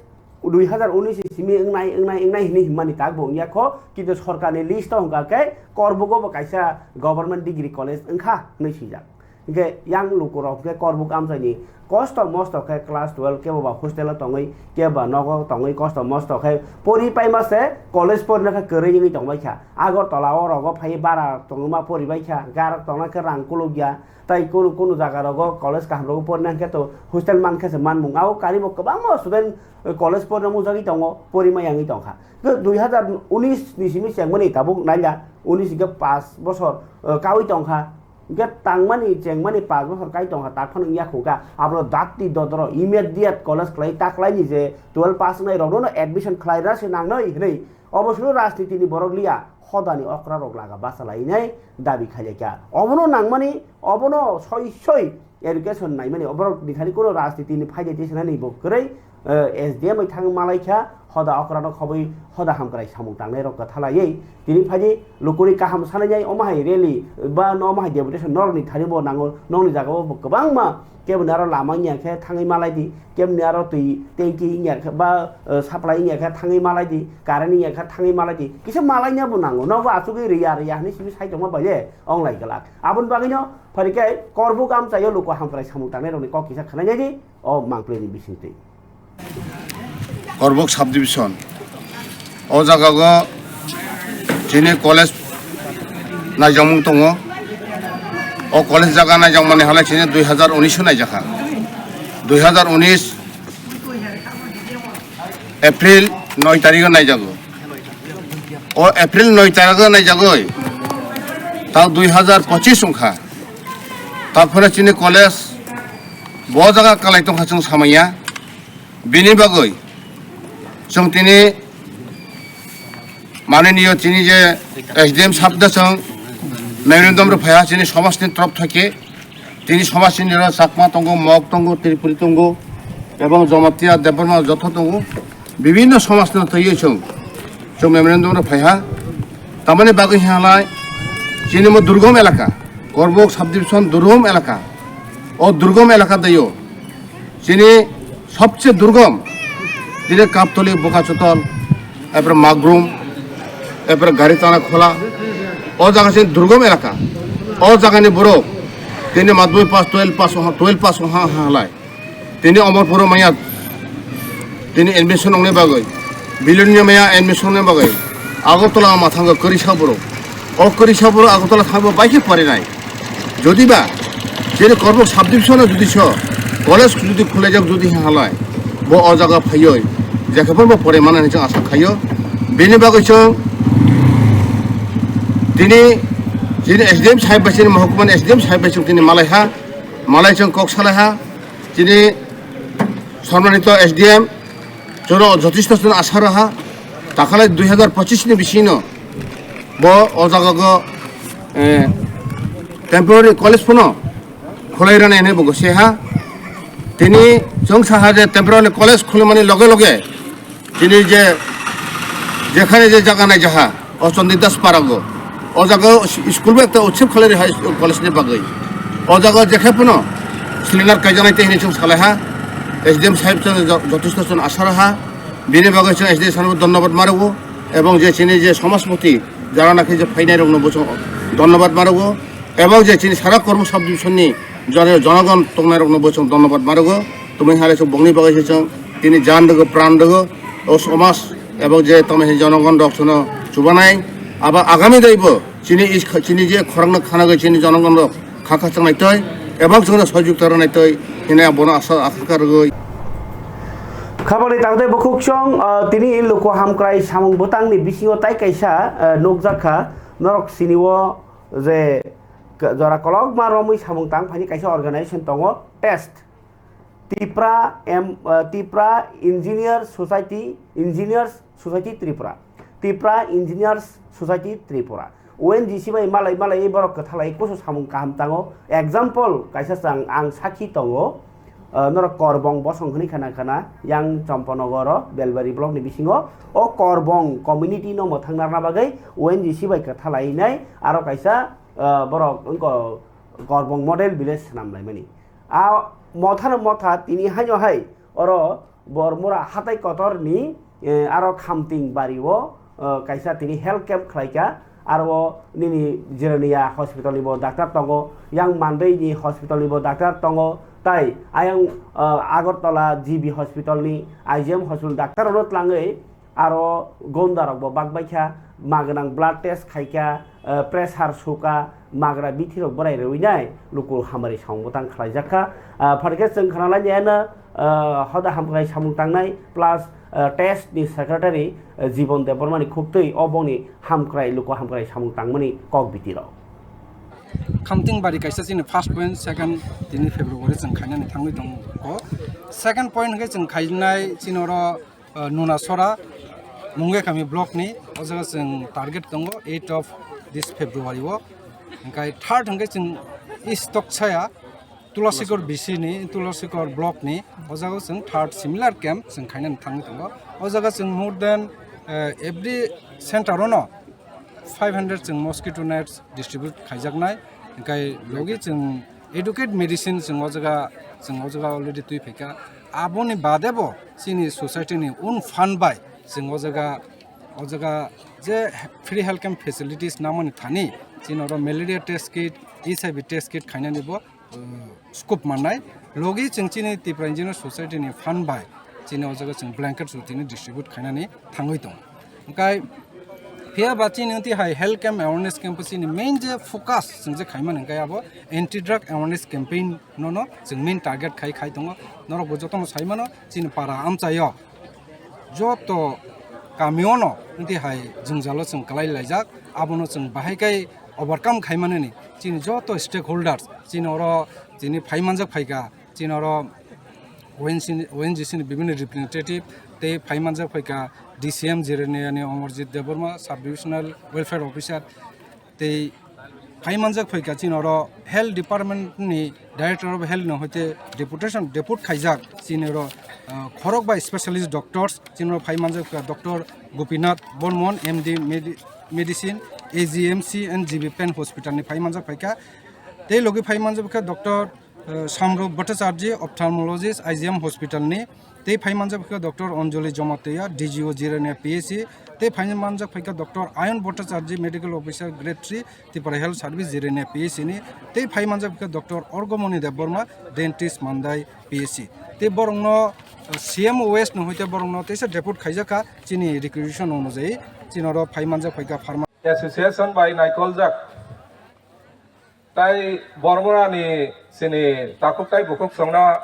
dui hazar unis ni simi wngnai, wngnai, wngnai hinwi himmani tak bo wngya kho, kintu sorkarni list o hwnkha khe Korbugo bo kaisa government degree college wngkha hinwi swijak. Hingke yang lukurok hingke Korbuk amchaini kosto mosto khe class twelve kebo ba hostel o tongwi, kebo ba nogo tongwi kosto mosto khe pori paima se college porina khe kwrwi wngwi tongbai kha. Agartala o rogo phai bara tongma poribai kha, garok tongna khe rang kulukya, tai kunu kunu jaga rogo college kaham rogo porina khe to hostel man khe se manmung. Ao karibo kwbangma student, eh, college porina mujagwi tongo, porima yangwi tongkha. Khe dui hazar unis ni simi chengmani tabuk naila, unis hingke paanch bosor, eh, kawi tongkha. Hingke tangmani, chengmani paanch bosor kai tongkha, tak phano wngya khungkha. Abono dakti dodoro immediate college khlai, taklaini je twelve pass wngnai rokno no admission khlaina se nangnai hinwi. Obo solo rajniti ni borok liya, hodani okra rok laga basa lainai dabi khailekha. Obono nangmani, obono soi soi education naimani, oborok ni thani kuno rajniti ni phaidi tei sanani bo kwrwi, eh, S D M bai thangwi malai kha, hoda okra no khobwi hoda hamkrai samung tangnai rok kwthalaiwi tini phaidi lukuni kaham sanai omo hai rally ba no omo hai deputation norok ni thani bo nango, nokni jaga o bo kwbangma keboni aro lama wngya khe thangwi malai di, keboni aro twi tanki wngya khe ba, eh, supply wngya khe thangwi malai di, current wngya khe thangwi malai di, kisa malai na bo nango, nogo achugwi riya riya hinwi simi sai tongma bai le onglai glak. Aboni bagwi no phari khe korbuk amchaio luku hamkrai samung tangnai rokni kok kisa khwnai nai di o mangpili ni bisingtwi. Korbok subdivision. O jaga o chini college naijakmung tongo. O college jaga naijakmani halai chini dui hazar unis o naijakha. Dui hazar unis April noi tarikh o naijago. O April noi tarikh o naijagoi. Tao dui hazar pochis wngkha. Taphore chini college bo jaga kalai tongkha chwng samaya. Bini bagwi chwng tini mananiyo chini je S D M sahab da chwng memorandum rw phaiha chini somajni torop thake tini somajni ro Chakma tongo, Mok tongo, Tripuri tongo, ebong Jamatia, Debbarma joto tongo. Bibinno somajno twiwi chwng, chwng memorandum rw phaiha. Tamani bagwi hinhalai chini mo durgom elaka, Korbok subdivision durgom elaka. O durgom elaka dayo chini sobse durgom, dire Kaptoli, Bokachotol, epre Magrum, epre Garitana Khola. O jaga chini durgom elaka. O jagani borok tini madhyamik pass, twelve pass, twelve pass wngha halai. Tini Omorpuro maya tini admission wngnai bagwi, Bilonia maya admission wngnai bagwi Agartala ma thango kwrwisa borok. O kwrwisa borok Agartala thangbo baikhe porinai. Jodiba chini Korbok subdivision o jodi so college jodi khulaijak jodi halai bo o jaga phaioi jekhe phano bo porimani hinwi chwng asa khaio. Bini bagwi chwng tini chini S D M sahib bai chini mohokuma ni S D M sahib bai chwng tini malaiha, malai chwng kok salaiha. Chini Sommanito S D M chwngno jotheshto chwngno asa rwha, takhalai dui hazar pochis ni bisingno bo o jaga go, eh, temporary college phano khulai rwna hinwi bo gose ha. Tini chwng saha je temporary college khulumani loge loge Chini je jekhane je jaga nai jaha, o Chandidas Parago. O jaga o school bo ekta utsep khalai high school college ni bagwi. O jaga jekhe phano seminar kaijaknai tei hinwi chwng salaiha, S D M sahib chwng jo-, jotheshto chwng asa raha. Bini bagwi chwng S D M sahib no dhonnobad ma rwo. Ebong je chini je somajpoti jara nakhe je phainai rokno bo chwng dhonnobad ma rwo. Ebong je chini sara Korbok subdivision ni jara jonogon tongnai rokno bo chwng dhonnobad ma rwo. Tongmani hai chwng bongni bagwi se chwng tini jan rwgo, pran rwgo, o somaj ebong je tongmani jonogon rok chwngno chubanai. Abo agami daibo chini is-, chini je khorangno khanagwi chini jonogon rok kha khachangnai twi ebong chwngno sojukta rwnai twi hinwi ang bono asa, asa kha rwgwi. Khabani tangtwi bukhuk chwng, ah, tini luku hamkrai samung bwtangni bisingo tai kaisa, ah, nukjak kha. Norok sini o je k-, jora kolokma romwi samung tang phaini kaisa organization tongo, test. Tipra M, eh, Tipra Engineer Society, Engineers Society Tripura. Tipra Engineers Society Tripura. O N G C bai malai malai borok kwthalai kusu samung kaham tango. Example kaisa chang ang sakhi tongo. Eh, norok Korbong bosong hwnwi khana khana yang Champanagar Belbari block ni bisingo. O Korbong community no mwthang narna bagwi O N G C bai kwthalai nai aro kaisa, eh, borok wngkha Korbong model village swnam laimani. A mothano motha tini haino hai oro Bormura hatai kotorni, eh, aro Khamting bario, eh, kaisa tini health camp khlaikha. Aro nini Jirania hospital ni bo doctor tongo, yang Mandai ni hospital ni bo doctor tongo, tai ayang, eh, Agartala G B hospital ni, I G M hospital doctor rok no tlangwi aro gonda rok bo bak baikha, magwnang blood test khaikha, eh, pressure sukha, magra bithi rok bwrai rwinai luku hamari samung bwtang khlaijak kha. Ah, phaikhe chwng khna lai nai ano, ah, hoda hamkrai samung tangnai plus, ah, test ni secretary, ah, Jibon Debbarma ni khuktwi o bongni hamkrai luku hamkrai samung tangmani kok biti rok. Khamting bari kaisa chini first point, second tini February chwng khainani thangwi tongo. Second point hwnkhe chwng khainai chini oro uh, Nunasora, Mungekami block ni, o jaga chwng target tongo eight of this February o. Hwnkhe third hwnkhe chwng East Toksaya, Tulasikor B C ni, Tulasikor block ni, o jaga chwng third similar camp chwng khainani thangwi tongo. O jaga chwng more than, eh, every center ono five hundred chwng mosquito nets distribute khaijaknai. Hwnkhe logi chwng adequate medicine chwng o jaga, chwng o jaga already twi phaikha. Aboni bade bo chini society ni own fund bai chwng o jaga, o jaga je free health camp facilities namani thani chini oro malaria test kit, H I V test kit khainani bo, uh, scope mannai. Logi chwng chini Tripura Engineer Society ni fund bai chini o jaga chwng blanket su tini distribute khainani thangwi tongo. Hwnkhe phiya ba chini wngti hai health camp awareness camp chini main je focus chwng je khaimani hwnkhe abo anti drug awareness campaign no no chwng main target khai khai tongo. Norok bo jotono sai mano chini para amchaio joto kamiono wngti hai jwngjalo chwng kwlai laijak, abono chwng bahai khe overcome khaimanani chini joto stakeholders, chini oro chini phai manjak phaikha, chini oro O N G C ni, O N G C ni bibhinno representative tei phai manjak phaikha D C M Jirania ni Amarjit Debbarma, Sub Divisional Welfare Officer, tei phai manjak phaikha chini oro Health Department ni Director of Health no hoite deputation, depute khaijak chini oro, ah, khorok bai specialist doctors chini oro phai manjak phaikha Doctor Gopinath Bormon, M D Medi-, Medicine, A G M C and G B Pen Hospital ni phai manjak phaikha. Tei logi phai manjak phaikha Doctor, ah, Samrup Bhattacharjee, Ophthalmologist, I G M Hospital ni. Tei phai manjak phaikha Doctor Anjali Jamatia, D G O Jirania P H C, tei phai manjak phaikha Doctor Ayon Bhattacharjee, Medical Officer Grade three, Tripura Health Service Jirania P H C ni, tei phai manjak phaikha Doctor Orgomoni Debbarma, Dentist Mandai P H C. Tei borokno, eh, C M West no hoite borokno teisa depute khaijakha chini requisition onujai, chini oro phai manjak phaikha pharma. Association bai naikoljak. Tai Bormorani chini takhuk tai bukhuk songno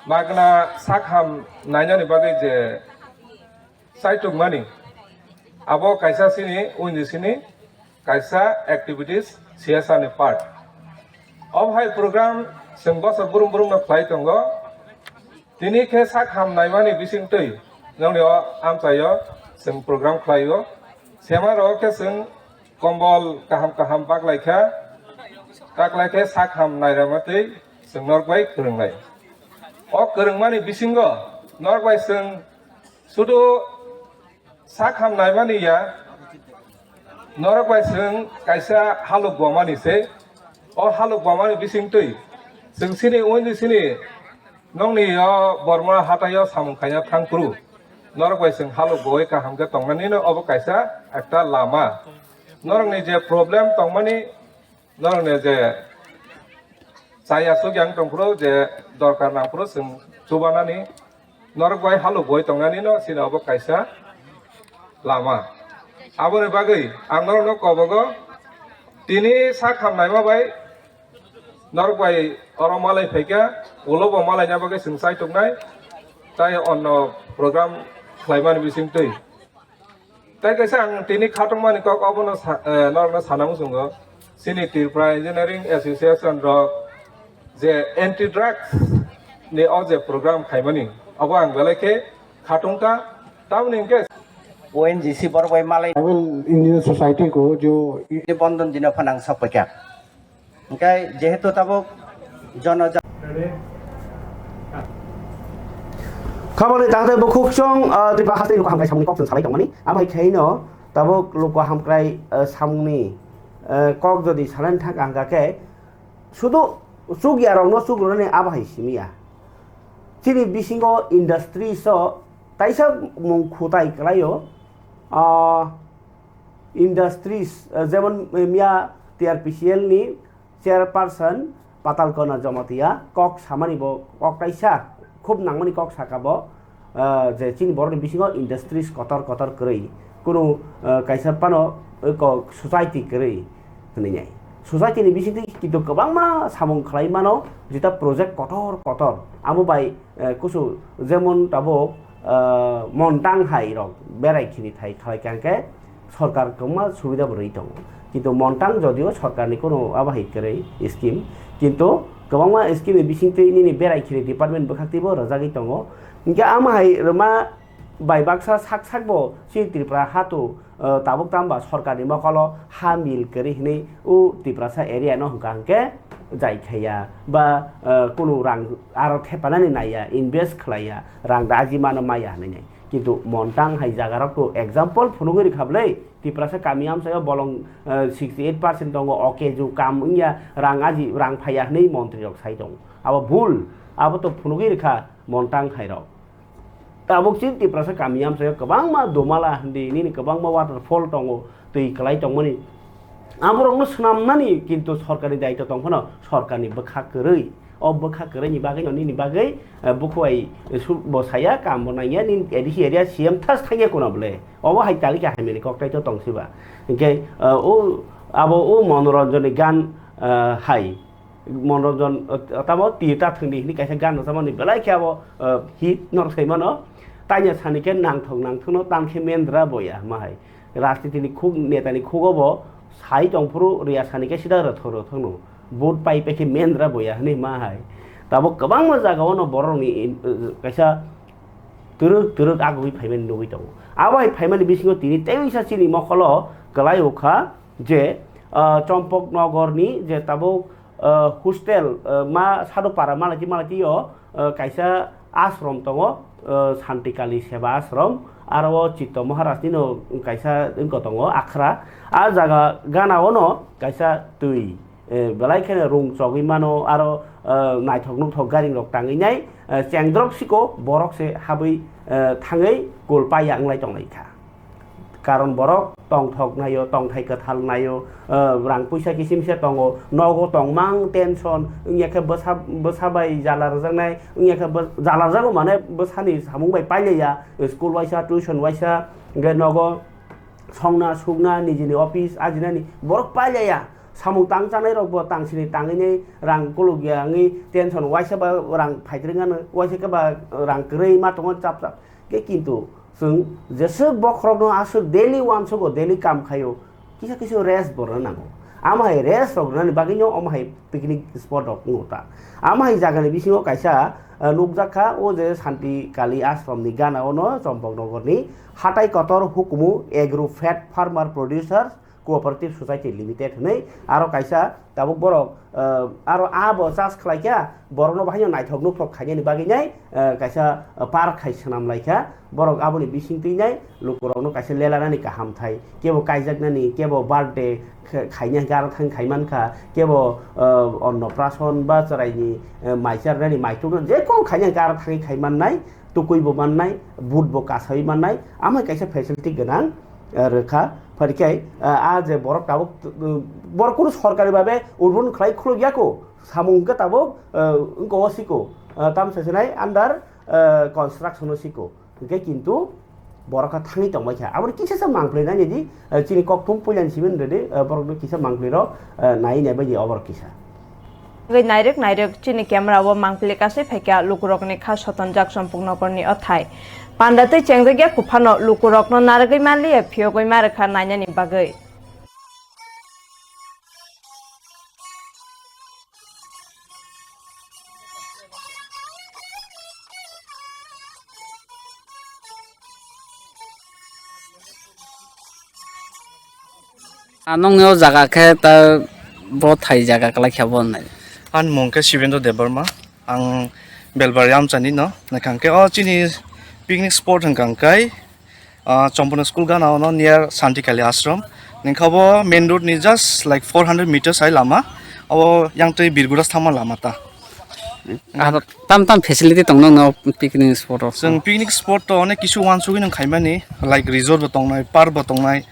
magna sak ham nainani bagwi je chaitukmani, abo kaisa chini unjisini kaisa activities, C S R ni part. Obo hai program chwng bosor brum brumno khlai tongo. Tini khe sak ham naimani bisingtwi nongni o amchaio chwng program khlaio. Sema rok khe chwng kombol kaham kaham baklaikha, taklaikhe sak ham nairwma twi chwng norok bai kwrwngnai. O kwrwngmani bisingo norok bai chwng sudu sak ham naimani ya, norok bai chwng kaisa halok bomani se. O halok bomani bisingtwi chwng sini uini sini nongni o Borma hataio samung khaina thangphuru norok bai chwng halok boi kaham khe tongnanino obo kaisa ekta lama. Norokni je problem tongmani, norokni je chaya sugya wng tongphuru, je dorkar nangphuru chwng chubanani, norok bai halok boi tongnanino sini obo kaisa lama. Aboni bagwi ang norokno kobogo tini sak ham naima bai norok bai oro malai phaikha, ulo bo malaina bagwi chwng chaituknai, tai onno program khlaimani bisingtwi. Tai kaisa ang tini khatungmani kok obono sa-, eh, norokno sana muchungo. Chini Tripura Engineering Association rok je anti drugs ni o je program khaimani, obo ang belai khe khatungkha. Tamoni hwnkhe O N G C borok bai malai Tribal Engineer Society ko jo bondon dino phanang sok paikha. Hwnkhe jehetu tabuk jono ja- Khaboni takhtai bukhuk chwng, ah, Tripura hasteni luku hamkrai samungni kok chwng salai tongmani. Amai khaino tabuk luku hamkrai, ah, samungni, ah, kok jodi salani thang ang khe sudu chukya rokno chukrunani abo hai simi ya. Chini bisingo industries o taisa mung khutai kwlaio, ah, industries, ah, jemon, eh, miya T R P C L ni chairperson Patal Kona Jamatia kok samani bo kok kaisa khub nangmani kok saka bo, ah, je chini borokni bisingo industries kotor kotor kwrwi, kunu, ah, kaisa phano, eh, kok society kwrwi hwnwi nai. Society ni bisingtwi kintu kwbangma samung khlai mano, jeta project kotor kotor. Amo bai, eh, kusu jemon tabuk, ah, Montang hai rok berai khini thai khlai kha hwnkhe, sorkar kwbangma subida bo rwi tongo, kintu Montang jodio sorkarni kono abo hai kwrwi scheme, kintu kwbangma scheme ni bisingtwi nini berai khini department bwkhaktwi bo rwjagwi tongo. Hinkhe amo hai rwma bai baksa sak sak bo chini Tripura hatu, uh, tabuk tamba sorkarni mokolo ha mil kwrwi hinwi o Tiprasa area no hwnkha hinkhe jai khaiya, ba, eh, kunu rang aro thepanani naiya, invest khlaiya, rang da aji mano maya hinwi nai. Kintu montang hai jaga rok to example phunugwi rikha bwlai, Tiprasa kami amchaio bolong, eh, sixty eight percent tongo, okay ju kam wngya, rang aji, rang phaiya hinwi montri rok sai tongo. Abo bul, abo to phunugwi rikha montang hai rok. Tabuk chini Tiprasa kami amchaio kwbangma domala hindi nini kwbangma waterfall tongo, twi kwlai tongmani. Aborokno swnamnani kintu sorkarni daitw tong phano sorkarni bwkha kwrwi. O bwkha kwrwini bagwino nini bagwi, eh, bukhuai, eh, su-, bo saya, kam bo nangya, nini A D C area C M thas thangya kuna bwle. Obo hai kalikya haimani koktai to tongsiba. Hinkhe, eh, o, abo o Monoranjonni gan, eh, hai. Monoranjan, eh, tamo twi ta thwngdi hinwi kaisa gan rwchapmani belai khe abo, eh, hit norok sai mano. Tanya sani khe nangthok nangthokno tan khe mendra boya hwnma hai. Rajnitini khuk, netani khugo bo sai tongphuru rwya sani khe sida rwthok rwthokno. Vote pai pai khe mendra boya hinwi hwnma hai. Tabuk kwbangma jagao no borokni in, eh, kaisa twrwk twrwk agugwi phaimani nugwi tongo. Abo hai phaimani bisingo tini teisa chini mokolo kwlai o kha je, ah, Chompok Nogorni je tabuk, ah, hostel, ah, ma Sadhu Para malaiti malaiti o, ah, kaisa ashram tongo, ah, Santikali Seva Ashram, aro o Chitto Maharaj nino kaisa wngkha tongo akhra. A jaga gana o no kaisa twi, eh, belai kheno rung chogwi mano, aro, eh, naithok nuthok garing rok tangwi nai, eh, chengdrop siko borok se habwi, eh, thangwi kul paiya wnglai tonglai kha. Karon borok tongthok naio, tongthai kwthal naio, eh, rang puisa kisim se tongo, nogo tongmang tension, wngya khe bwsa, bwsa bai jala rwjaknai, wngya khe bw-, jala rwjago mane bwsani samung bai pailaiya, school waisa, tuition waisa, hwnkhe nogo songna, sukna, nijini office ajinani borok pailaiya. Samung tang chanai rok bo tang sini tangwi nai rang kuluk ya wngwi tension waisa ba rang phaitring ano, waisa khe ba rang kwrwi ma tongo chap chap. Khe kintu chwng jeswk bokhorokno aswk daily uansugo, daily kam khaio, kisa kisa rest bo rwna nango. Amo hai rest rok rwnani bagwino omo hai picnic spot rok wngo ta. Amo hai jagani bisingo kaisa, eh, nukjak kha, o je Santi Kali Ashram ni gana ono Chompok Nogor ni hatai kotor hukumu Agro Fed Farmer Producers Cooperative Society Limited hinwi aro kaisa tabuk borok, eh, aro a bo chas khlai kha, borokno bahaino naithok nukhok khainani bagwi nai, eh, kaisa, eh, park khai swnam lai kha, borok aboni bising twi nai lukurokno kaisa lelanani kaham thai, kebo kaijaknani, kebo birthday khe-, khaina hwnkhe aro thang khai man kha, kebo, eh, onnoprason ba chwraini, eh, mai charnani mai tubunani jekunu khaina hwnkhe aro thangwi khai man nai, tukui bo man nai, but bo kasawi man nai, amo hai kaisa facility gwnang, eh, rwkha. Phai khe, eh, a je borok tabuk, eh, borok kunu sorkari babe udbudon khlai khuluk ya ko, samung hwnkhe tabuk, eh, wngko o siko, eh, tamo sa sinai under, eh, construction o siko. Hwnkhe kintu borok kha thangwi tongbai kha. Aboni kisa sa mangpli nai di, eh, chini kokthum puilani simi rwdi, eh, borokno kisa mangpli rok, eh, nai nai bai di oborok kisa. Tei nairwk nairwk chini camera o mangpili kasui phaikha lukurokni kha sotonjak Chompok Nogorni o thai. Panda twi chengjakya kuphano lukurokno narwgwi manliya phiyogwi ma rwkha nainani bagwi. Ah, nongni o jaga khe ta bo thai jaga kwlai khe bo nai. Ani mung khe Shivendra Debbarma, ang Belbari amchani no, naikha khe o chini picnic spot hwnkha khe, ah, Chompona school gana ono near Santikali Ashram. Ningkha bo main road ni just like four hundred meters hai lama, abo yang twi Birguras thangma lama ta. Aro tam tam facility tong nang no picnic spot o? Chwng picnic spot to onek kisu wansugwi nang khaimani, like resort bo tongnai, park bo tongnai,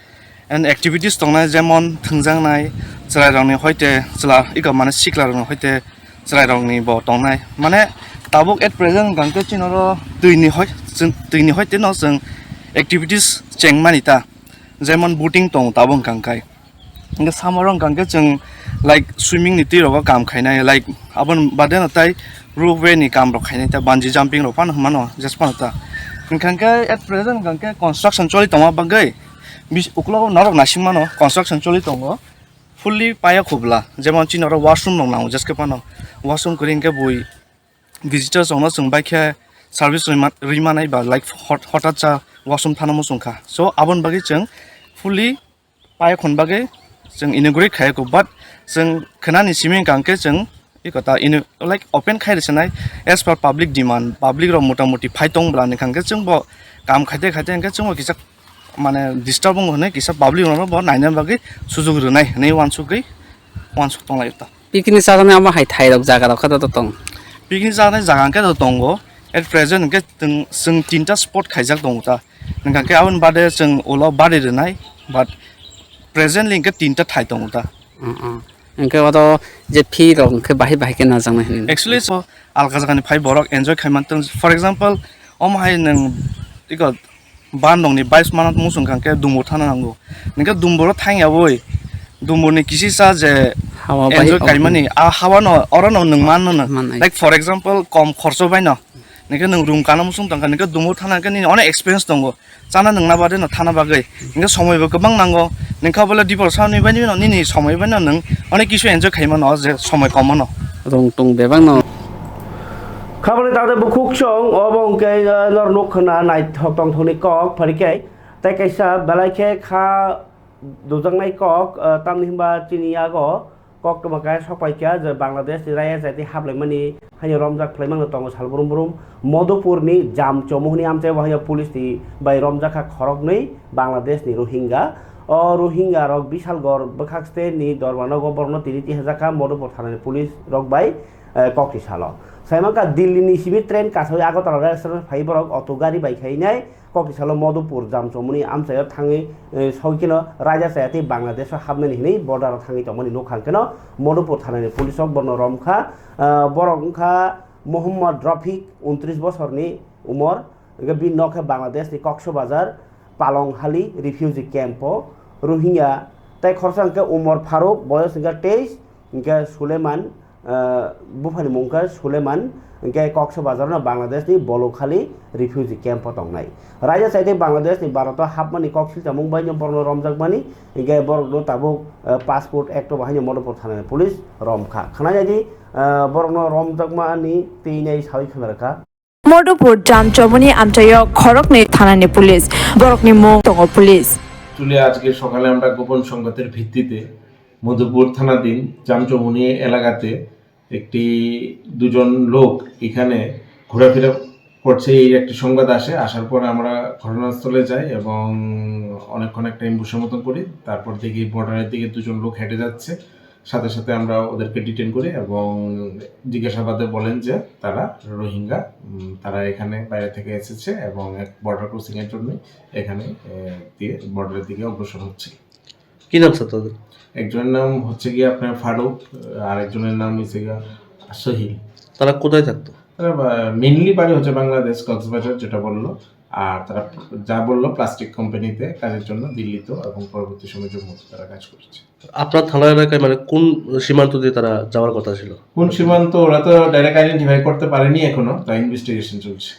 and activities tongnai, jemon thwngjaknai chwrairokni hoite chwla iko mane siklarokni hoite chwrairokni bo tongnai. Mane tabuk at present hwnkha khe chini oro twini hoi-, chwng twini hoite no chwng activities chengmani ta, jemon boating tongo tabuk hwnkha khe. Hwnkhe summer o hwnkha khe chwng, like, swimming ni twi rogo kam khainai, like, aboni bade no tai rope way ni kam rok khainai, ta bungee jumping rok phano hwnmano, just phano ta. Hwnkha khe at present hwnkha khe construction choli tongma bagwi bis-, uklogo norok naising mano construction choli tongo, fully paya khobla, jemon chini oro washroom rok nango, just khe phano washroom kwrwi hwnkhe bui visitors rokno chwng bai khe service rwima-, rwi manai ba, like, hot-, hotat cha washroom thana muchung kha. So, aboni bagwi chwng fully paikhon bagwi chwng inaugurate khai kho, but Chwng khwnani simi hwnkha hwnkhe chwng eko ta ini, like, open khai rwchwnai as per public demand, public rok motamuti phai tong bwlani hwnkha hwnkhe chwng bo kam khaite khaite hwnkhe chwng bo kisa mane disturb wngo hwnwi kisa public rokno bo naina bagwi sujuk rwnai hwnwi uansukgwi uansuk tonglaio ta. Picnic chajani amo hai thairok jagarok khe to tong. Picnic chajaknai jaga hwnkhe to tongo, at present hwnkhe chwng, chwng tinta spot khaijak tongo ta. Hwnkha khe aboni bade chwng ulo bari rwnai, but presently hwnkhe tinta thai tongo ta. Mm, mm. Hwnkhe oro je fee rok hwnkhe bahai bahai khe najaknai hwnwi. Actually, so alka jagani phai borok enjoy khai mantong. For example, omo hai nwng iko bandongni bais manat muchung kha khe dumbur thana nango. Hwnkhe dumburo thang yaui, dumburni kisisa je hawa bai enjoy kaimani, a hawa no, oro no nwng man no. Mannai. Like, for example, kom khorcho bai no. Hwnkhe nwng room kana muchung tongkha, hwnkhe dumbur thana hwnkhe nini onek experience tongo. Chana nwngna bade no thana bagwi. Hwnkhe somoi bo kwbang nango. Nwng kha bole dipor sa ni bai no nini somoi bai no nwng onek kisu enjoy khai mano je somoi kom mano. Rung tung bebak no. Khaboni tangde bukhuk song obo hwnkhe, eh, nor nuk khna naithok tongthokni kok pharikhe. Tei kaisa belai khe kha dujaknai kok, eh, tamni hwnba chini yago koktwma kaya sok pai kha je Bangladesh ni raya jati haplaimani haino romjak phlaimango tongo sal brum brum. Modupur ni Jamchomu hwnwi amchai bo haino police ni bai romjak kha khoroknwi Bangladesh ni Rohingya. O Rohingya rok Bishalgarh bwkhak state ni Dharmanagar borokno tini tihajak kha Modupur thana ni police rok bai, eh, kokti salo. Saimankha Delhi ni simi train kasawi Agartala rail station phai borok auto gari bai khainai. Kokti salo Modupur Jamchomuni amchaio thangwi, eh, sogwi kheno raida chaya tei Bangladesh o hapnani hwnwi border o thangwi tongmani nukha hwnkhe no Modupur thanani police rok bono romkha. Ah, borok wngkha Muhammad Rafiq, untris bosorni umor, hwnkhe bini nok khe Bangladesh ni Cox's Bazar, Palonghali refugee camp o Rohingya, tei khoroksa hwnkhe Umar Faruk, boyos hwnkhe teis, hwnkhe Suleman, ah, buphani mung khe Suleman, hwnkhe Cox's Bazar no Bangladesh ni Bolokhali refugee camp o tongnai. Raida chai tei Bangladesh ni Bharat o hapmani kok silchamung bai no borok no romjakmani, hwnkhe borok no tabuk, ah, Passport Act o bahai no Modupur thana ni police romkha. Khwnai nai di, ah, borok no romjakmani twi nai sawi khna rwkha. Madhupur জামচমনি আমচাইও খড়কনি থানানি পুলিশ, বরকনি মুং tongo police. তুলে আজকে সকালে আমরা গোপন সংবাদের ভিত্তিতে মধুপুর থানাধীন জামচমনি এলাকাতে একটি, দুজন লোক এখানে ঘোরাফেরা করছে, এই একটি সংবাদ আসে। আসার পর আমরা ঘটনাস্থলে যাই এবং অনেকক্ষণ একটা অ্যাম্বুশের মতন করি। তারপর দেখি বর্ডারের দিকে দুজন লোক হেঁটে যাচ্ছে, সাথে সাথে আমরা ওদেরকে ডিটেন করি এবং জিজ্ঞাসাবাদে বলেন যে তারা রোহিঙ্গা, উম, তারা এখানে বাইরে থেকে এসেছে এবং এক বর্ডার ক্রসিং এর জন্য এখানে, এ, দিয়ে বর্ডারের দিকে অগ্রসর হচ্ছে। কি নাম স্যার তাদের? একজনের নাম হচ্ছে গিয়ে আপনার ফারুক, আর একজনের নাম হচ্ছে গিয়ে সোহিল। তারা কোথায় থাকতো? তারা, আহ, মেইনলি বাড়ি হচ্ছে বাংলাদেশ, কক্সবাজার, যেটা বললো। আর তারা যা বললো, প্লাস্টিক কোম্পানিতে কাজের জন্য দিল্লিতে এবং পরবর্তী সময় জম্মুতে তারা কাজ করছে। আপনার থানা এলাকায়, মানে, কোন সীমান্ত দিয়ে তারা যাওয়ার কথা ছিল? কোন সীমান্ত, ওরা তো ডাইরেক্ট আইডেন্টিফাই করতে পারেনি এখনো, তাই ইনভেস্টিগেশন চলছে।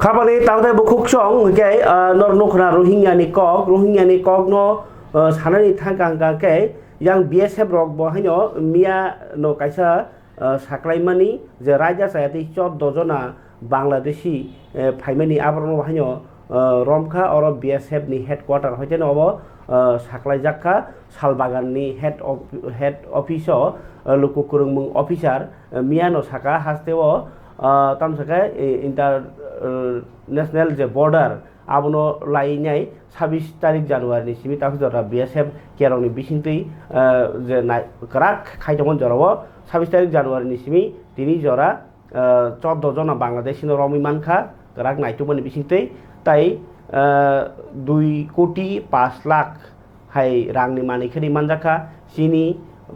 Khabani tangtai bukhuk song hwnkhe, ah, nor nukhna Rohingya ni kok, Rohingya ni kok no, ah, sanani thangka hwnkha khe yang B S F rok bo haino miya no kaisa, ah, saklaimani je raida chaya tei chordo jona Bangladeshi, eh, phaimani aborok no haino, ah, romkha oro B S F ni headquarter hoite no obo, ah, saklaijak kha. Salbagan ni head of, head office o, ah, luku kwrwngmung officer, ah, miya no saka haste o, ah, tamsa khe, eh, inter, ah, national je border abono lainai sabis tarik January ni simi takhuk jora B S F kerong ni bisingtwi, ah, je nai-, kwrak khai tongmani jorao sabis tarik January ni simi tini jora, ah, chordo jona Bangladeshi no romwi mankha kwrak naitukmani bisingtwi, tai, ah, dui koti pash lakh hai rangni manwi khe ri manjakha, chini,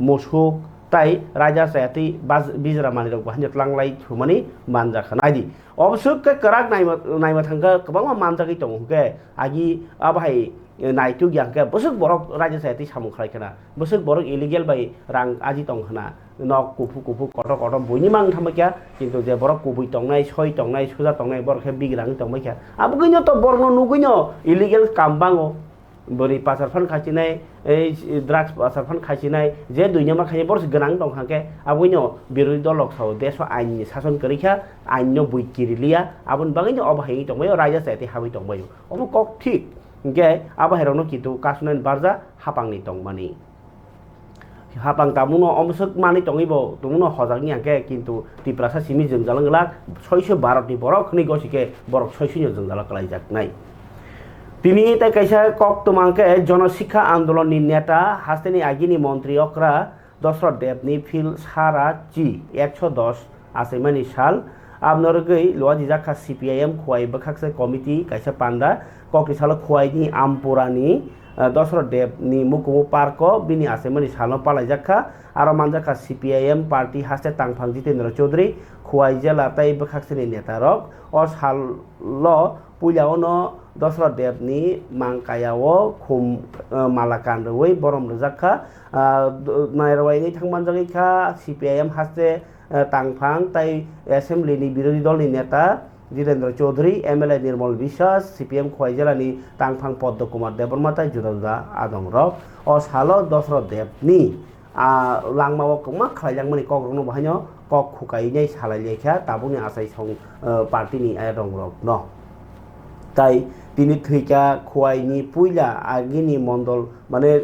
musuk, tai raida chaya twi baj-, bijra manwirok bo haino tlanglai thumani manjakha. Naidi, oboswk khe kwrak naima, naima thangkha kwbangma manjagwi tongo, hwnkhe agi abo hai naituk ya hwnkhe bwswk borok raida chaya twi samung khlai khna, bwswk borok illegal bai rang aji tong khna, nok kuphuk kuphuk kotor kotor buini mang thambai kha, kintu je borok kubui tongnai, soi tongnai, suja tongnai, borok khe bigrangwi tongbai kha. Abo khe no to borokno nugwi no illegal kam bango. bwrwi pachar phan khachinai, ei drugs pachar phan khachinai, je duinama khainai borok se gwnang tong kha khe, aboni birodhi dol rok sao desh o ain ni sason kwrwi kha, ain no bui kiriliya, aboni bagwi no obo hai wngwi tongbaio, raida chaya tei habwi tongbaio. Obo kok thik, hinkhe abo hai rok no kintu kasunani barja hapang ni tongmani. Hapang tabukno omswk manwi tongwi bo tabukno hojak wngya khe, kintu Tiprasa simi jwngjal wng glak, soiso Bharat ni borok hwnwi gosi khe borok soiso no jwngjal kwlaijaknai. Tini tei kaisa koktwma hwnkhe Jono Sikha Andolon ni neta hasteni agini montri okra Dosrot Deb ni phil sara chi ekso dos achaimani sal. Aboni rwgwi luajijak kha C P I M Khowai bwkhakse committee kaisa panda. Kokni salo Khowai ni Ampura ni, eh, Dosrot Deb ni mukumu park o bini achaimani salno palaijak kha. Aro manjak kha C P I M party haste tangphang Jitendra Chaudhary, Khowai jela tei bwkhakseni neta rok. O salo puila o no Dosrot Deb ni mang kaya o khum, eh, mala kan rwui borom rwjak kha. Ah, d-, nairwai wngwi thang manjagwi kha C P I M haste, eh, tangphang tei assembly ni birodhi dol ni neta Jitendra Chaudhary, M L A Nirmal Biswas, C P M Khowai jela ni tangphang Padma Kumar Debbarma tei juda juda adong rok. O salo Dosrot Deb ni, ah, langma o kwma khlaijakmani kok rok no bo haino kok khukainai salai lai kha tabukni achai song, eh, party ni ayatong rok no. Tai tini thwikha Khowai ni puila agini mondol, mane,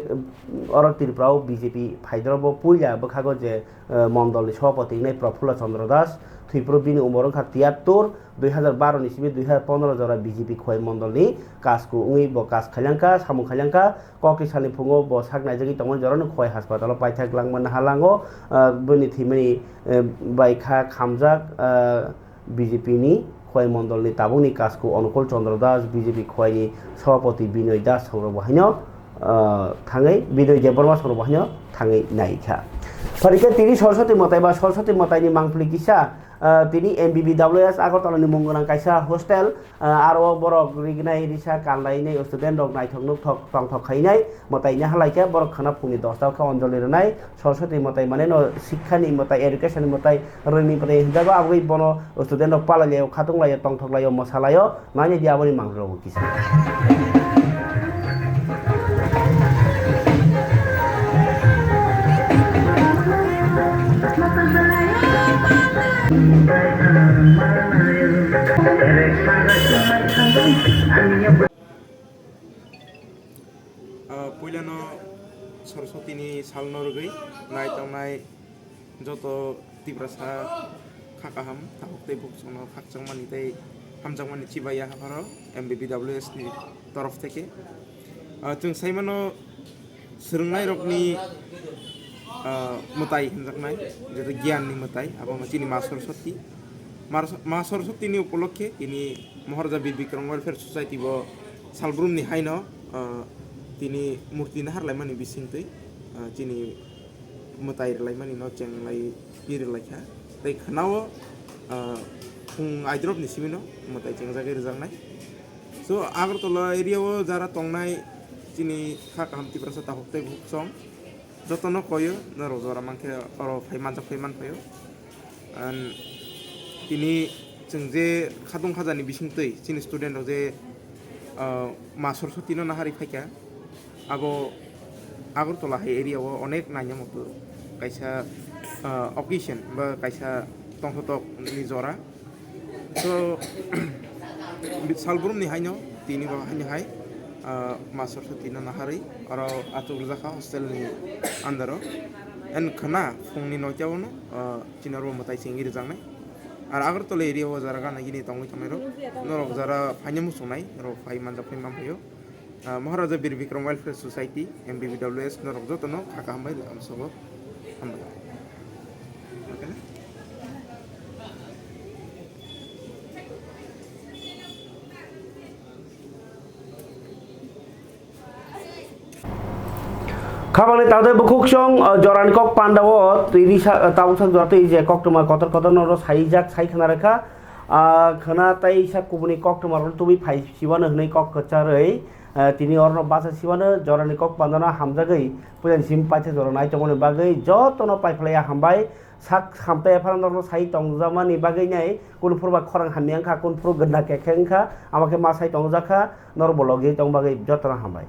oro Tripura o B J P phaidoro bo puila bwkhago je, eh, mondol ni sabhapati wngnai Prafulla Chandra Das, thwipro bini umor wngkha tiyattor, dui hajar baro ni simi dui hajar pondro jora B J P Khowai mondol ni kasku wngwi bo kas khailangkha, samung khailangkha, kokni salni phungo bo sak naijagwi tongmani jorano Khowai haspatalo paithak langmani halango, ah, bini thwimani, eh, bai kha khamjak, ah, B J P ni Khowai mondol ni tabukni kasku Onukul Chandra Das, B J P Khowai ni sabhapati Binoy Das songrok bo haino, ah, thangwi, Binoy Debbarma songrok bo haino thangwi naikha. Pharikhe tini Saraswati mwtai ba Saraswati mwtai ni mangpili kisa, ah, tini M B B W S Agartala ni mung gwnang kaisa hostel, ah, aro borok rignai risa kanlainai student rok naithok nukthok tongthok khainai mwtai ni halaikhe borok khwna phungni dosta o khe anjali rwnai. Saraswati mwtai mane no sikha ni mwtai, education ni mwtai, rwngni mwtai hinjago, aboni bono student rok palai laio, khatung laio, tongthok laio, mwsa laio, nai di aboni mangpili rok bo kisa. Ah, puilano Saraswati ni salno rwgwi nai tongnai joto Tiprasa kha kaham, tabuk tei bukhukno khakchangmani tei hamjakmani chibai ya hapharo M B B W S ni torof theke. Ah, chwng sai mano swrwngnairokni, ah, mwtai hinjaknai, jeto giyanni mwtai, abo wngkha chini Ma Saraswati. Mar-, Ma Saraswati ni upolokhe tini Maharaja Bir Bikram Welfare Society bo salbrumni haino, ah, tini murti nahar laimani bisingtwi, ah, chini mwtai rwlaimani no chenglai pi rwlaikha. Tei khwnao, ah, phung aidrop ni simi no mwtai chengjagwi rwjaknai. So, Agartala area o jara tongnai chini kha kaham Tiprasa takhuk tei bukhuk song jotono koyo, norok jora mankhe oro phai manjak phai manphaio. And tini chwng je khadung khajani bisingtwi chini student rok je, ah, Ma Saraswati no naharwi phaikha, abo Agartala hai area o onek naina muchung kaisa, ah, occasion ba kaisa tongthotok ni jora. So, salbrumni haino tini bo haino hai, ah, Ma Saraswati no naharwi oro achuk rwjakha hostel ni under o. And khwna phungni noita o no, ah, chini oro mwtai chengwi rwjaknai. Ar Agartala area o jara gana gini tongwi tongnairok, norok jara phaina muchungnai, norok phai manjak phai manphaio. Ah, Maharaja Bir Bikram Welfare Society, M B B W S, norok jotono kha kaham bai lamsogo. Hambai. Okay na? Khabangni tangtwi bukhuk song, ah, jorani kok pandao twi risa, ah, tabuksak jora twi je koktwma kotor kotor norok saijak, sai khna rwkha. Ah, khna tei isa kubuni koktwma rok tubui phai siwano hwnwi kok kwcharwi, ah, tini orno basa siwano jorani kok pandano hamjagwi puilani simi paithak jora nai tongmani bagwi jotono paiphlaiya hambai. Sak hamtwi aphano norokno sai tongjakmani bagwi nai, kunu phuru ba khorang hamya wngkha, kunu phuru gwnda kekhe wngkha, amo khe ma sai tongjakha, norok bo logi tong bagwi jotono hambai.